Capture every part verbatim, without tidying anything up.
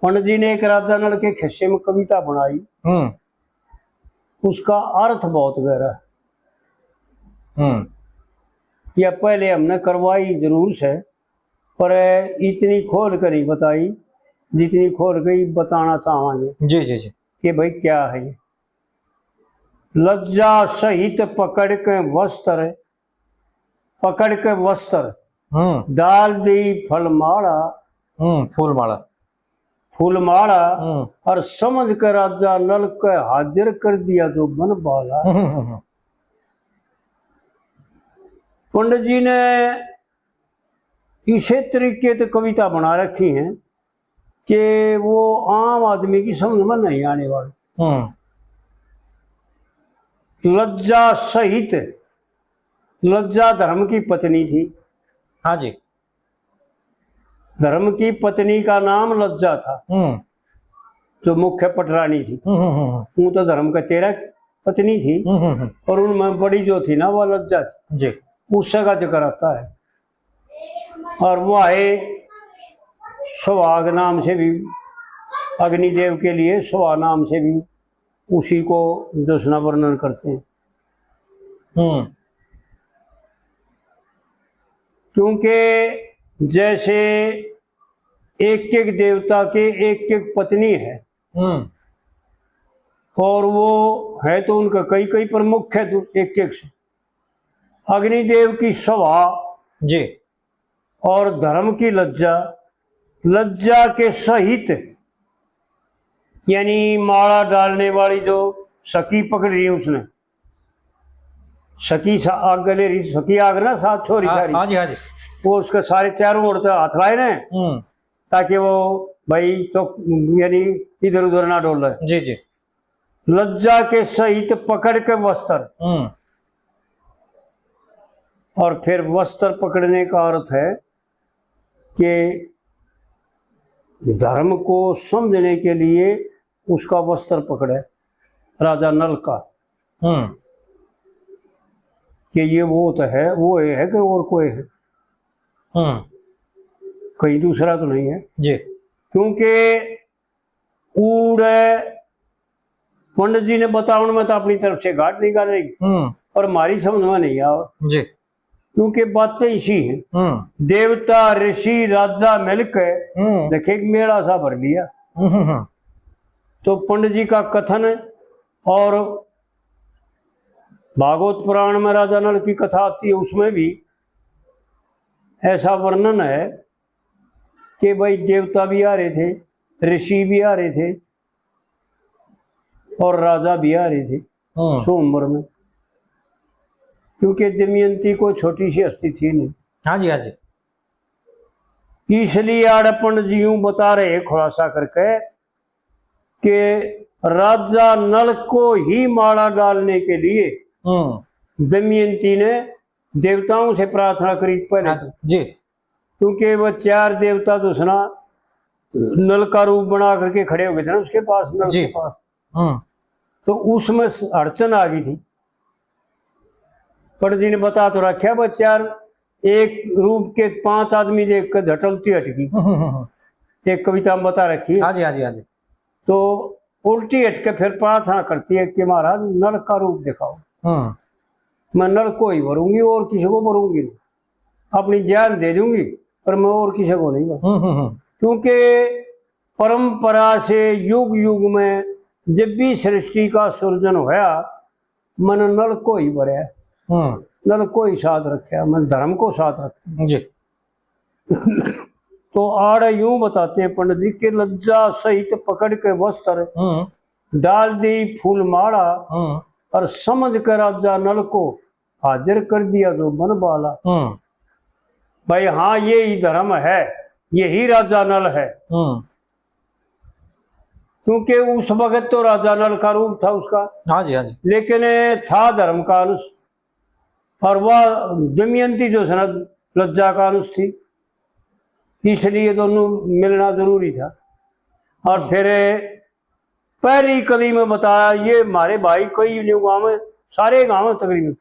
पंडित जी ने एक राजा नल के खिस्से में कविता बनाई। हम्म। उसका अर्थ बहुत गहरा। हम्म। यह पहले हमने करवाई जरूर से, पर इतनी खोल कर नहीं बताई जितनी खोल के बताना चाहेंगे। जी, जी, जी। कि भाई क्या है ये। लज्जा सहित पकड़ के वस्त्र, पकड़ के वस्त्र, हम्म। डाल दी फलमाला। हम्म, फूलमाला। फूलमाला। हम्म। और समझ के राजा नल के हाजिर कर दिया जो बन बाला। हम्म, हम्म, हम्म। पंडित जी ने इसे तरीके से कविता बना रखी है कि वो आम आदमी की समझ में नहीं आने वाली। हम्म। लज्जा सहित, लज्जा धर्म की पत्नी थी। हाँ जी। धर्म की पत्नी का नाम लज्जा था, हम्म। जो मुख्य पटरानी थी। हम्म, हम्म, हम्म। वो तो धर्म का तेरा पत्नी थी, हम्म, हम्म, हम्म। और उनमें बड़ी जो थी ना, वो लज्जा थी। जी। उससे का जिक्र आता है। और वो आए सुहाग नाम से भी, अग्निदेव के लिए सुहा नाम से भी उसी को जश्न वर्णन करते हैं। हम्म। क्योंकि जैसे एक एक देवता के एक एक पत्नी है, हम्म। और वो है तो उनका कई कई प्रमुख है, दो-, एक एक से। अग्निदेव की सभा जी। और धर्म की लज्जा, लज्जा के सहित, यानी माला डालने वाली जो सखी पकड़ रही है उसने, सखी सा-, आग ले रही, सखी आग ना साथ छोरी हाँ, सारी। हाँ जी, हाँ जी। वो उसके सारे चारों ओर से हाथ लाए ने, हम्म। ताकि वो भाई चौक, यानी इधर उधर ना डोले। जी, जी। लज्जा के सहित पकड़ के वस्त्र। हम्म। और फिर वस्त्र पकड़ने का अर्थ है कि धर्म को समझने के लिए उसका वस्त्र पकड़े, राजा नल का। हम्म। कि ये वो तो है, वो ये है कि और कोई है? हम्म। कहीं दूसरा तो नहीं है? जी। क्योंकि उड़े पंडित जी ने बतावन में तो अपनी तरफ से घाट निकालेगी, हम्म। पर हमारी समझ में नहीं आवे। जी। क्योंकि बातें इसी हैं। हम्म। देवता, ऋषि, राजा मिलके हम्म। देखे, एक मेला सा भर लिया। हम्म, हम्म, हम्म। तो पंडित जी का कथन और भागवत पुराण में राजा नल की कथा आती है, उसमें भी ऐसा वर्णन है कि भाई, देवता भी आ रहे थे, ऋषि भी आ रहे थे और राजा भी आ रहे थे हम्म। स्वयंवर में, क्योंकि दमयंती को छोटी सी हस्ती थी नहीं। हाँ जी, हाँ जी। इसलिए आड़े पंडित जी यूं बता रहे, खुलासा करके, कि राजा नल को ही माला डालने के लिए हम्म। दमयंती ने देवताओं से प्रार्थना करी पहले। हाँ जी। क्योंकि वो चार देवता जो है ना, नल का रूप बना करके खड़े हो गए थे ना उसके पास, नल जी। के पास। हम्म। तो उसमें स-, अड़चन आ गई थी। पंडित जी ने बता तो रखा, वो चार एक रूप के पांच आदमी देख कर झटलती हट गई। हम्म, हम्म, हम्म। एक कविता में बता रखी है। हाँ जी, हाँ जी, हाँ जी। तो उल्टी हट के फिर प्रार्थना करती है कि महाराज, नल का रूप दिखाओ। हम्म। मैं नल को ही भरूंगी और किसी को भरूंगी नहीं। अपनी जान दे दूंगी, पर मैं और किसी को नहीं भरूंगी। हम्म, हम्म, हम्म। क्योंकि परंपरा से युग युग में जब भी सृष्टि का सृजन होया, मैंने नल को ही भरया, हम्म। नल को ही साथ रखा, मैंने धर्म को साथ रखा। जी। तो आड़े यूं बताते हैं पंडित जी कि लज्जा सहित पकड़ के वस्त्र, हम्म। डाल दी फूल माला, हम्म। और समझ के राजा नल को हाजिर कर दिया जो बन बाला। हम्म। भाई हाँ, यही धर्म है, यही राजा नल है। हम्म। क्योंकि उस वक्त तो राजा नल का रूप था उसका। हाँ जी, हाँ जी। लेकिन था धर्म का अंश, और वह दमयंती जो है ना, लज्जा का अंश थी, इसलिए दोनों मिलना जरूरी था। और फिर पहली कली में बताया, ये हमारे भाई कई न्यू गांव में, सारे गांव में तकरीबन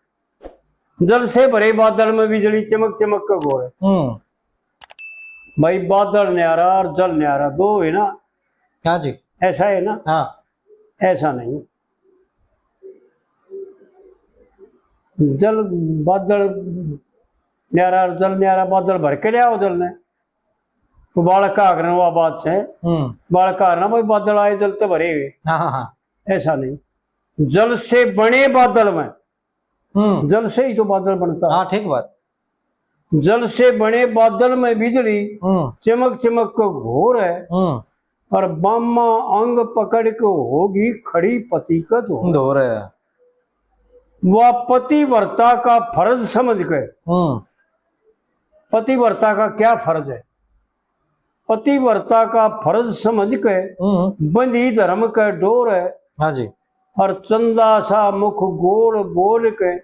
जल से भरे बादल में बिजली चमक चमक के घोरे। हम्म। भाई, बादल न्यारा और जल न्यारा, दो है ना, हाँ जी। ऐसा है ना? हाँ। ऐसा नहीं। जल बादल न्यारा, जल न्यारा, बादल भर के ले आओ जल ने। तो बालक का आग्रह हुआ बात से, हम्म। बालक का आग्रह, भाई, बादल आए जल तो भरे हुए। हाँ, हाँ, हाँ। ऐसा नहीं, जल से बने बादल में, हम्म। जल से ही तो बादल बनता है। हाँ, ठीक बात। जल से बने बादल में बिजली, हम्म। चमक चमक को घोर है। हम्म। और बामा अंग पकड़ के होगी खड़ी पति का धोर। धोर है। वह पतिव्रता का फर्ज समझ के, हम्म। पतिव्रता का क्या फर्ज है? पतिव्रता का फर्ज समझ के, हम्म। बंधी धर्म के डोर है। हाँ जी। और चंदा सा मुख गोल बोल के,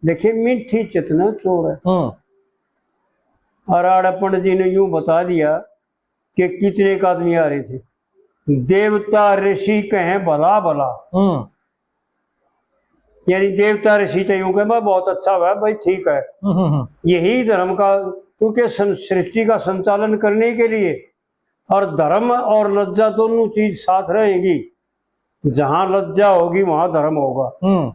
देखिए, मीठी चित न चोर है। हम्म। और आड़े पंडित जी ने यूं बता दिया कि कितने एक आदमी आ रहे थे, देवता ऋषि कहें भला भला। हम्म। यानी देवता ऋषि तो यूं कहे, "भाई, बहुत अच्छा हुआ भाई, ठीक है।" हम्म, हम्म, हम्म। यही धर्म का, क्योंकि सं-, सृष्टि का संचालन करने के लिए और धर्म और लज्जा दोनों चीज साथ रहेंगी। जहां लज्जा होगी, वहां धर्म होगा, हम्म।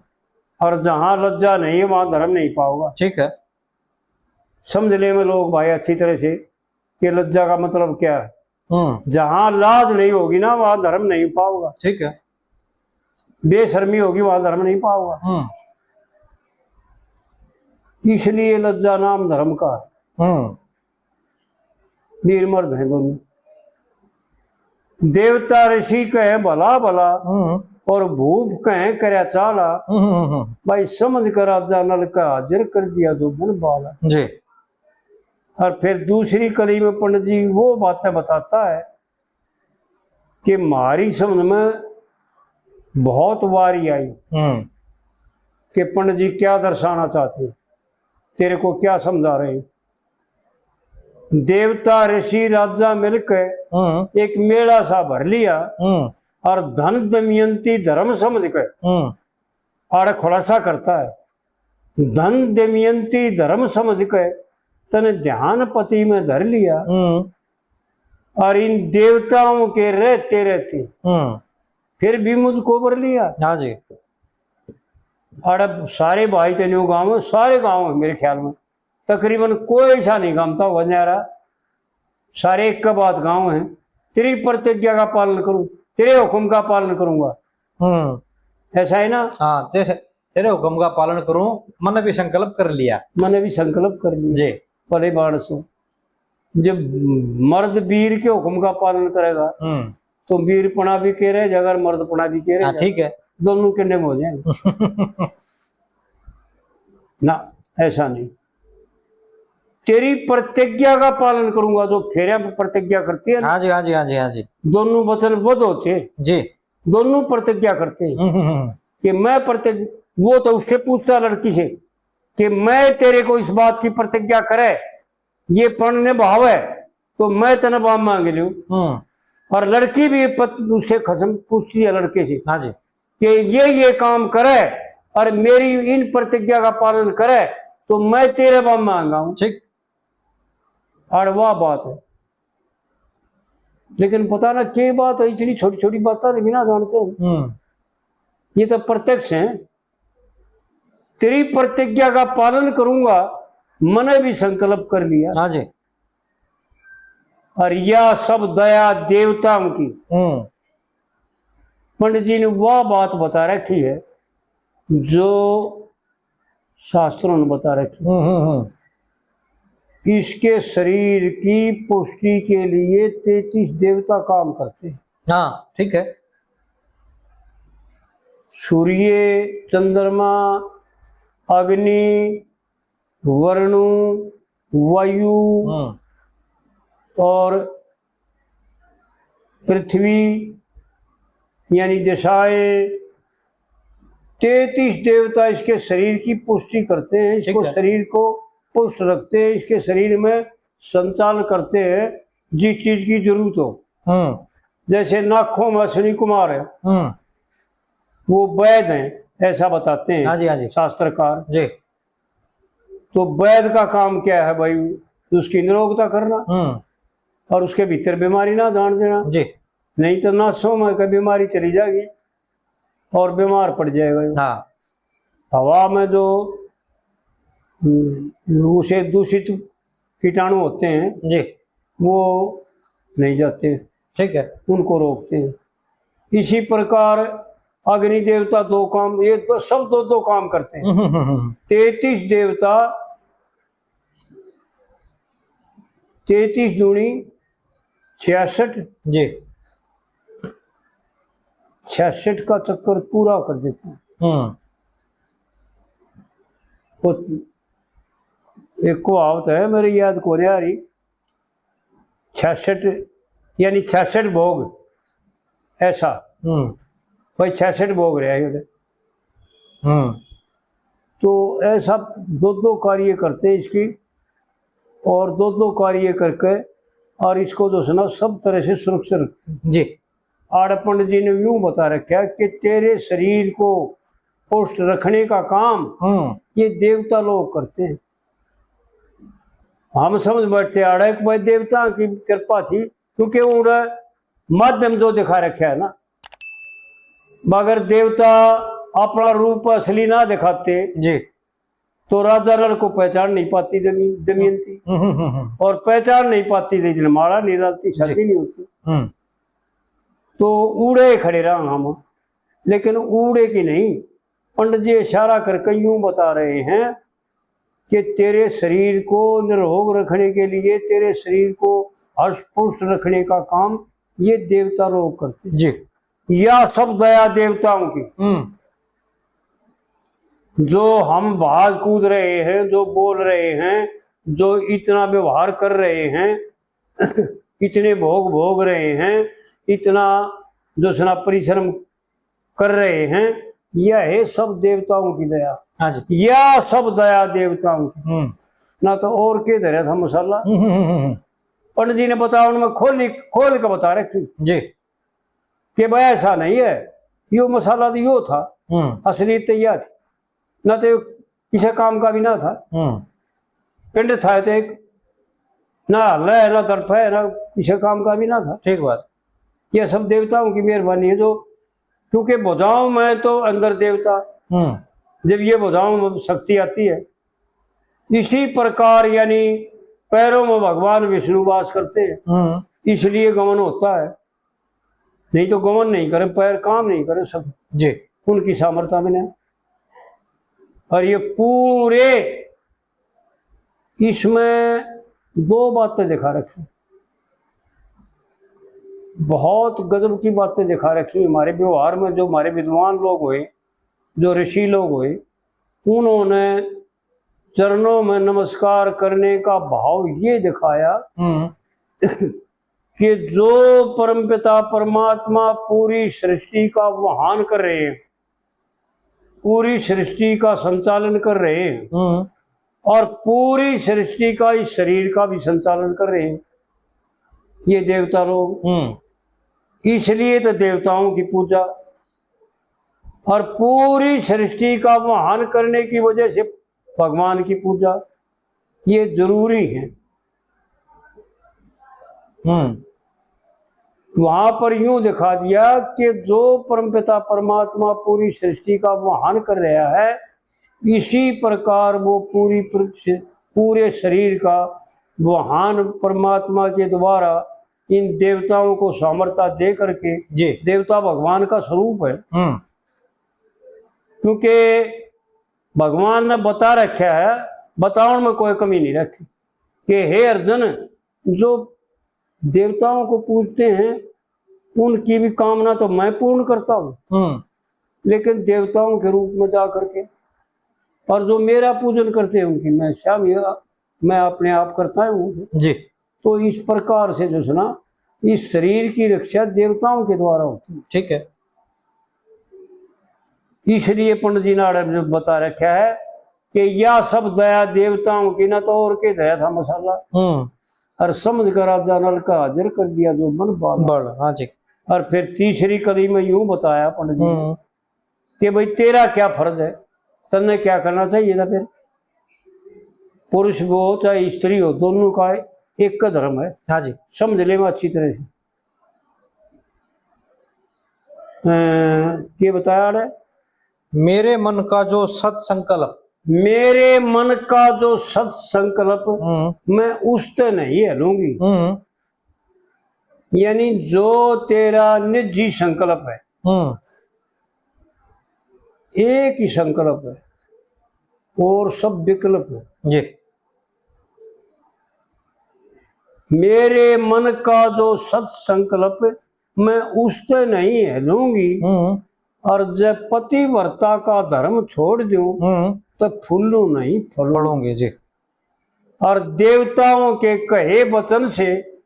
और जहां लज्जा नहीं है, वहां धर्म नहीं पाओगा। ठीक है। समझ ले में लोग, भाई, अच्छी तरह से कि लज्जा का मतलब क्या है। हम्म। जहां लाज नहीं होगी ना, वहां धर्म नहीं पाओगा। ठीक है। बेशर्मी होगी, वहां धर्म नहीं पाओगा। हम्म। इसलिए लज्जा नाम धर्म का है। हम्म। वीर मर्द हैं दोनों। देवता ऋषि कहें भला भला, हम्म। और भूप कहें करया चाला। हम्म, हम्म, हम्म। भाई, समझ कर राजा नल का हाजिर कर दिया जो बन बाला। जी। और फिर दूसरी कली में पंडित जी वो बातें बताता है कि म्हारी समझ में बहुत वारी आई, हम्म। कि पंडित जी क्या दर्शाना चाहते हैं, तेरे को क्या समझा रहे हैं। देवता ऋषि राजा मिलके, हम्म। एक मेला सा भर लिया, हम्म। और धन दमयंती धर्म समझ के, हम्म। आड़े खुलासा करता है, धन दमयंती धर्म समझ के तने ध्यान पति में धर लिया, हम्म। और इन देवताओं के रहते रहते, हम्म। फिर भी मुझको बर लिया। हाँ जी। और अब सारे भाई तो न्यू गाँव में, सारे गाँव है मेरे ख्याल में, तकरीबन कोई ऐसा नहीं गामता हुआ न्यारा, सारे एक का बात गाँव है, तेरी प्रतिज्ञा का पालन करूँ, तेरे हुक्म का पालन करूँगा। हम्म। ऐसा है ना? हाँ, ते-, तेरे हुक्म का पालन करूँ, मैंने भी संकल्प कर लिया। मैंने भी संकल्प कर लिया। जी। भले मानस हूँ। जब मर्द वीर के हुक्म का पालन करेगा, हम्म। तो वीरपना भी कह रहे जाएगा, मर्दपना भी कह रहे हाँ, जाएगा। ठीक है। दोनों condemn हो जाएंगे। ना, ऐसा नहीं। तेरी प्रतिज्ञा का पालन करूंगा, जो फेरिया में प्रतिज्ञा करती है ना। हाँ जी, हाँ जी, हाँ जी, हाँ जी। दोनों वचनबद्ध होते हैं। जी। दोनों प्रतिज्ञा करते हैं हम्म, हम्म, हम्म। कि मैं प्रतिज्ञा, वो तो उससे पूछता लड़की से कि मैं तेरे को इस बात की प्रतिज्ञा करे, ये पण निभावे, तो मैं तने बाम मांग लूं। हम्म। और लड़की भी पत-, उससे खसम पूछती है लड़के से हाँ जी। कि ये, ये काम करे और मेरी इन प्रतिज्ञा का पालन करे, तो मैं तेरे बाम मांगा हूं। ठीक। और वाह बात है। लेकिन पता ना के बात है, इतनी छोटी-छोटी बातें भी ना जानते हैं। हम्म। ये तो प्रत्यक्ष है। तेरी प्रतिज्ञा का पालन करूंगा, मैंने भी संकल्प कर लिया। हाँ जी। और यह सब दया देवताओं की। हम्म। पंडित जी ने वह बात बता रखी है जो शास्त्रों ने बता रखी। हम्म, हम्म, हम्म। इसके शरीर की पुष्टि के लिए तैंतीस देवता काम करते हैं। हाँ, ठीक है। सूर्य, चंद्रमा, अग्नि, वरुण, वायु हम्म। और पृथ्वी, यानी दिशाएं, तैंतीस देवता इसके शरीर की पुष्टि करते हैं, ठीक इसको है। शरीर को पुष्ट रखते हैं, इसके शरीर में संचालन करते हैं जिस चीज की जरूरत हो। हम्म। जैसे नाखों में अश्विनी कुमार है, हम्म। वो वैद हैं, ऐसा बताते हैं हाँ जी, हाँ जी। शास्त्रकार। जी। तो वैद का काम क्या है भाई? उसकी निरोगता करना हम्म। और उसके भीतर बीमारी ना जान देना। जी। नहीं तो नासों में कभी बीमारी चली जाएगी और बीमार पड़ जाएगा। हाँ। हवा में जो, हम्म, उसे दूषित कीटाणु होते हैं, जी। वो नहीं जाते, ठीक है। उनको रोकते हैं। इसी प्रकार अग्नि देवता दो काम, ये दो, सब दो दो काम करते हैं। हम्म, हम्म, हम्म। तैंतीस देवता, तैंतीस दूनी छियासठ, जी। छियासठ का चक्कर पूरा कर देते हैं। हम्म। वो एक कहावत है, मेरी याद को नहीं आ रही, छियासठ, यानी छियासठ भोग, ऐसा। हम्म। भाई, छियासठ भोग रहे हैं। हम्म। तो ऐसा दो दो कार्य करते हैं इसकी, और दो दो कार्य करके और इसको जो है ना, सब तरह से सुरक्षित रखते हैं। जी। आड़े पंडित जी ने यूं बता रखा है कि तेरे शरीर को पुष्ट रखने का काम, हम्म। ये देवता लोग करते हैं। हम समझ बैठते आड़े कि भाई, देवता की कृपा थी, क्योंकि उड़े माध्यम जो दिखा रखा है ना, मगर देवता अपना रूप असली ना दिखाते, जी। तो राजा नल को पहचान नहीं पाती दमी-, दमयंती। हम्म, हम्म, हम्म, हम्म। और पहचान नहीं पाती तो इसने माला नहीं डालती, शादी जी। नहीं होती। हम्म। तो उड़े खड़े रहा हम, लेकिन उड़े की नहीं। पंडित जी इशारा करके यूं बता रहे हैं कि तेरे शरीर को निरोग रखने के लिए, तेरे शरीर को हष्ट पुष्ट रखने का काम ये देवता लोग करते हैं। जी। या सब दया देवताओं की। हम्म। जो हम भाग कूद रहे हैं, जो बोल रहे हैं, जो इतना व्यवहार कर रहे हैं, इतने भोग भोग रहे हैं, इतना जो है ना परिश्रम कर रहे हैं, यह है सब देवताओं की दया। हाँ जी। यह सब दया देवताओं की। हम्म। ना तो और के धरया था मसाला। हम्म, हम्म, हम्म, हम्म। पंडित जी ने बताया, उनमें खोल, खोल के बता रखी जी। कि भाई, ऐसा नहीं है, यो मसाला तो यो था, हम्म। असली तो यह थी, ना तो यो किसी काम का भी ना था। हम्म। पिंड था तो एक, ना हल है, ना तड़फ है, ना किसी काम का भी ना था। ठीक बात। ये सब देवताओं की मेहरबानी है जो, क्योंकि भुजाओं में तो अंदर देवता, हम्म। जब ये भुजाओं में शक्ति आती है, इसी प्रकार यानी पैरों में भगवान विष्णु वास करते हैं, हम्म। इसलिए गमन होता है, नहीं तो गमन नहीं करे, पैर काम नहीं करे सब। जी। उनकी सामर्थ्य में नहीं। और ये पूरे इसमें दो बातें दिखा रखी, बहुत गजब की बातें दिखा रखी। हमारे व्यवहार में जो हमारे विद्वान लोग हुए, जो ऋषि लोग हुए, उन्होंने चरणों में नमस्कार करने का भाव ये दिखाया हम्म। कि जो परमपिता परमात्मा पूरी सृष्टि का वहन कर रहे हैं, पूरी सृष्टि का संचालन कर रहे हैं हम्म। और पूरी सृष्टि का इस शरीर का भी संचालन कर रहे हैं ये देवता लोग। हम्म। इसलिए तो देवताओं की पूजा और पूरी सृष्टि का वहन करने की वजह से भगवान की पूजा ये जरूरी है। हम्म। वहां पर यूं दिखा दिया कि जो परमपिता परमात्मा पूरी सृष्टि का वहन कर रहा है, इसी प्रकार वो पूरी पृथ्वी, पूरे शरीर का वहन परमात्मा के द्वारा इन देवताओं को सामर्थ्य दे करके जी। देवता भगवान का स्वरूप है। हम्म। क्योंकि भगवान ने बता रखा है, बतावन में कोई कमी नहीं रखी कि हे अर्जुन, जो देवताओं को पूजते हैं, उनकी भी कामना तो मैं पूर्ण करता हूँ, हम्म। लेकिन देवताओं के रूप में जा करके, और जो मेरा पूजन करते हैं, उनकी मैं स्वयं, मैं अपने आप करता हूँ। जी। तो इस प्रकार से जो है ना, इस शरीर की रक्षा देवताओं के द्वारा होती है। ठीक है। इसलिए पंडित जी ने आड़े जो बता रखा है कि या सब दया देवताओं की, ना तो और के धरया था मसाला। हम्म। और समझ कर राजा नल का हाजिर कर दिया जो मन बाला। बाला, हाँ जी। और फिर तीसरी कली में यूं बताया पंडित जी ने हम्म। कि भाई, तेरा क्या फर्ज है, तन्ने क्या करना चाहिए था फिर? पुरुष हो चाहे स्त्री हो, दोनों का एक का धर्म है। हाँ जी। समझ ले मैं अच्छी तरह से। अ, के बताया आड़े? मेरे मन का जो सत संकल्प। मेरे मन का जो सत संकल्प, हम्म। मैं उसते नहीं हलूंगी। हम्म। यानी जो तेरा निजी संकल्प है, हम्म। एक ही संकल्प है और सब विकल्प है। जी। मेरे मन का जो सत संकल्प, मैं उसते नहीं हलूंगी। हम्म। और जब पतिव्रता का धर्म छोड़ दूं, हम्म। तो फूलूं नहीं, फलूं। फलूंगी, जी। और देवताओं के कहे वचन से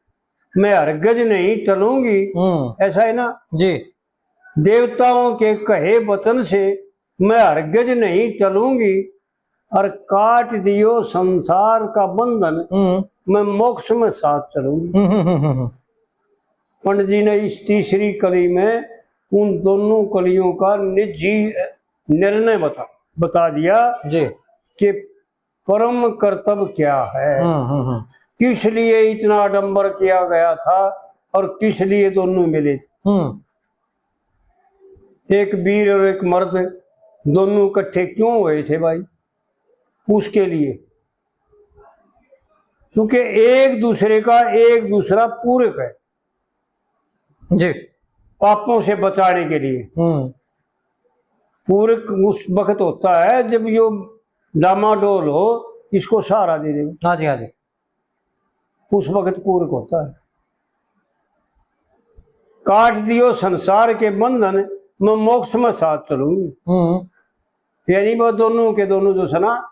मैं हरगज नहीं टलूंगी। हम्म। ऐसा है ना? जी। देवताओं के कहे वचन से मैं हरगज नहीं टलूंगी, और काट दियो संसार का बंधन, हम्म। मैं मोक्ष में साथ चलूंगी। हम्म, हम्म, हम्म, हम्म। पंडित जी ने इस तीसरी कली में उन दोनों कलियों का निजी निर्णय बता, बता दिया जी। कि परम कर्तव्य क्या है, हम्म, हम्म, हम्म। किस लिए इतना आडंबर किया गया था और किस लिए दोनों मिले थे। हम्म। एक वीर और एक मर्द दोनों इकट्ठे क्यों हुए थे भाई? उसके लिए, क्योंकि एक दूसरे का एक दूसरा पूरक है। जी। पापों से बचाने के लिए। हम्म। पूरक उस वक्त होता है जब यो डामाडोल हो, इसको सहारा दे दे। हाँ जी, हाँ जी। उस वक्त पूरक होता है। काट दियो संसार के बंधन, मैं मोक्ष में साथ चलूंगी। हम्म। यानी वो दोनों के दोनों जो है ना,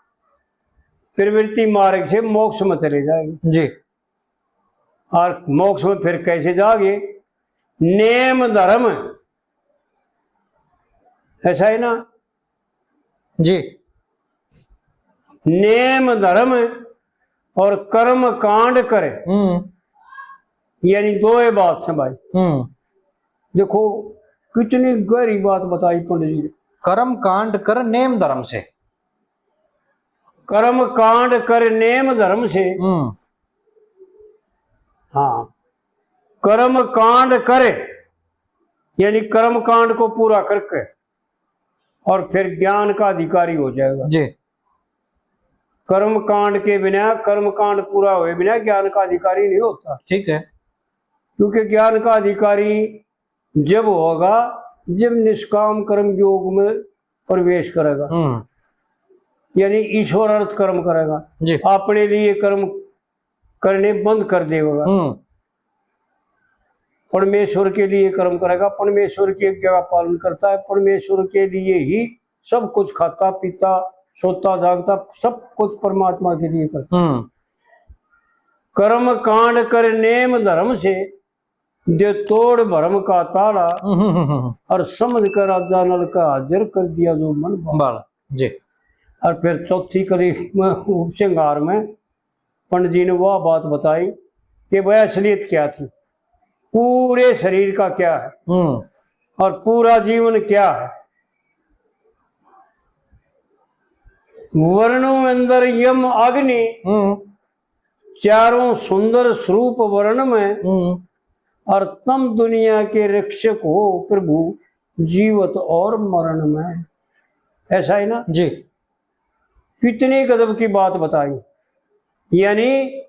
प्रवृत्ति मार्ग से मोक्ष में चले जाएंगे। जी। और मोक्ष में फिर कैसे जाओगे? नेम धर्म, ऐसा है ना? जी। नेम धर्म और कर्म कांड करे, हम्म। यानी दो ही बात से भाई। हम्म। देखो, कितनी गहरी बात बताई पंडित जी ने। कर्म कांड कर नेम धर्म से। कर्म कांड कर नेम धर्म से। हम्म। हाँ, कर्म कांड करे, यानी कर्म कांड को पूरा करके और फिर ज्ञान का अधिकारी हो जाएगा। जी। कर्म कांड के बिना, कर्म कांड पूरा हुए बिना ज्ञान का अधिकारी नहीं होता। ठीक है। क्योंकि ज्ञान का अधिकारी जब होगा, जब निष्काम कर्म योग में प्रवेश करेगा। हम्म। यानी ईश्वर अर्थ कर्म करेगा। जी। अपने लिए कर्म करने बंद कर देगा। हम्म। परमेश्वर के लिए कर्म करेगा, परमेश्वर की आज्ञा का पालन करता है, परमेश्वर के लिए ही सब कुछ खाता पीता, सोता जागता, सब कुछ परमात्मा के लिए करता है। हम्म। कर्म कांड कर नेम धर्म से, दे तोड़ भरम का ताला, हम्म, हम्म, हम्म। और समझ कर राजा नल का हाजिर कर दिया जो मन भाला। बाला, जी। और फिर चौथी कली में उपसंहार में पंडित जी ने वह बात बताई कि वह असलियत क्या थी, पूरे शरीर का क्या है, हम्म। और पूरा जीवन क्या है। वर्णों अंदर यम अग्नि, हम्म। चारों सुंदर स्वरूप वर्ण में, हम्म। और तम दुनिया के रक्षक हो प्रभु जीवत और मरण में। ऐसा है ना? जी। कितनी गजब की बात बताई, यानी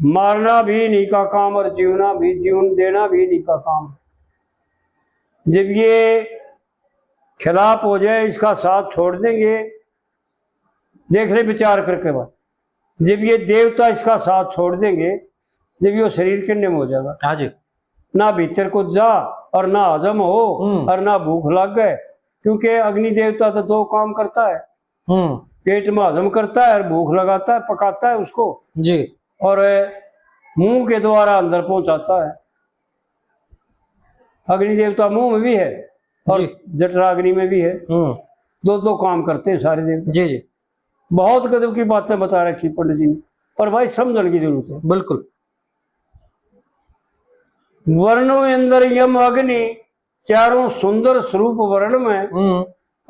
मारना भी इन्हीं का काम और जीवना भी, जीवन देना भी इन्हीं का काम। जब ये खिलाफ हो जाए, इसका साथ छोड़ देंगे, देख ले विचार करके बात। जब ये देवता इसका साथ छोड़ देंगे, जब ये शरीर किन्ने में हो जाएगा। हाँ जी। ना भीतर को जा और ना हजम हो, हम्म। और ना भूख लग गए, क्योंकि अग्नि देवता तो दो काम करता है। हम्म। पेट में हजम करता है और भूख लगाता है, पकाता है उसको। जी। और मुंह के द्वारा अंदर पहुंचाता है। अग्नि देवता मुंह में भी है और जी। जठराग्नि में भी है। हम्म। दो दो काम करते हैं सारे देवता। जी, जी। बहुत गजब की बातें बता रखी पंडित जी ने, पर भाई समझने की जरूरत है। बिल्कुल। वर्णों अंदर यम अग्नि, चारों सुंदर स्वरूप वर्ण में, हम्म।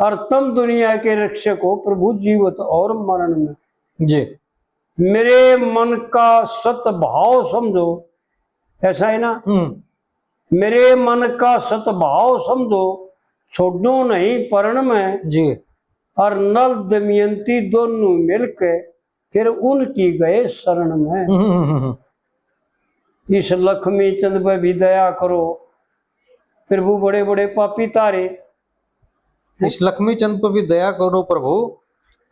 और तम दुनिया के रक्षक हो प्रभु जीवत और मरण में। जी। मेरे मन का सत भाव समझो, ऐसा है ना? हम्म। मेरे मन का सतभाव समझो, छोड़ो नहीं परण में। जी। और नल दमयंती दोनों मिलके फिर उनकी गए शरण में। हम्म, हम्म, हम्म, हम्म। इस लक्ष्मी चंद पे भी दया करो प्रभु, बड़े बड़े पापी तारे। इस लक्ष्मी चंद पर भी दया करो प्रभु,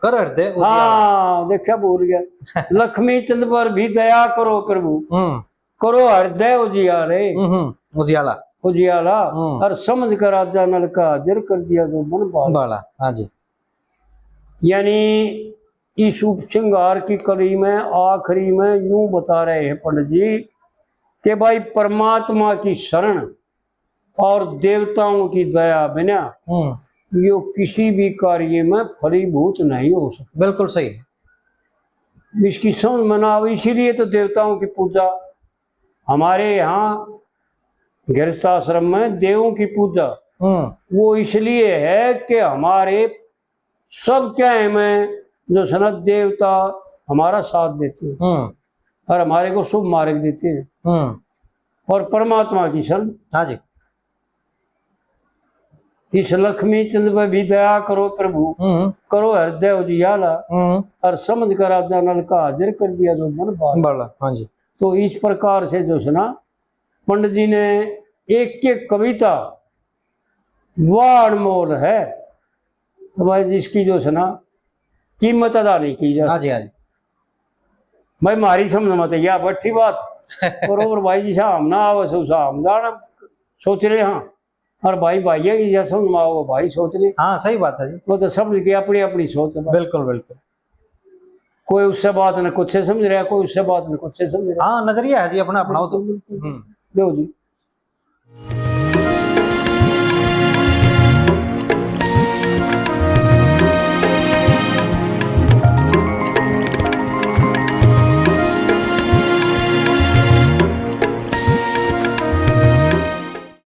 कर हृदय उजियाला। हाँ, देखा, भूल गया। लक्ष्मी चंद पर भी दया करो प्रभु, हम्म। करो हृदय उजियाले। हम्म, हम्म, उजियाला। उजियाला। हम्म। और समझ कर राजा नल का हाजिर कर दिया जो बन बाला। बाला, हाँ जी। यानी इस उपसंहार की कली में आखिरी में यूं बता रहे हैं पंडित जी कि भाई, परमात्मा की शरण और देवताओं की दया बिना हम्म। यो किसी भी कार्य में फलीभूत नहीं हो सकता। बिल्कुल सही। इसकी समझ में ना आवे, इसीलिए तो देवताओं की पूजा हमारे यहाँ गृहस्थ आश्रम में देवों की पूजा हम्म। वो इसलिए है कि हमारे सब क्या है में जो सना देवता हमारा साथ देते हैं हम्म। और हमारे को शुभ मार्ग देते हैं हम्म। और परमात्मा की शरण। हाँ जी। इस लक्ष्मी चंद पे भी दया करो प्रभु, हम्म। करो हृदय उजियाला, हम्म। और समझ कर राजा नल का हाजिर कर दिया जो बन बाला। बाला, हाँ जी। तो इस प्रकार से जो है ना, पंडित जी ने एक एक कविता वह अनमोल है, तो भाई, जिसकी जो है ना, कीमत अदा नहीं की जा। हाँ जी, हाँ जी। भाई, मारी समझ में तो यह बैठी बात। और, और भाई जी, साहब ना आवे, सो साहब जाना सोच रहे हैं। और भाई, भाइयों की यह समझ में आओ, भाई सोच रहे। हाँ, सही बात है जी। वो तो समझ के अपनी, अपनी सोच है। बिल्कुल, बिल्कुल। कोई उससे बात ने कुछ से समझ रहा, कोई उससे बात ने कुछ से समझ रहा। हाँ, नजरिया है जी अपना, अपना वो तो। बिल्कुल, बिल्कुल। हम्म। लो जी।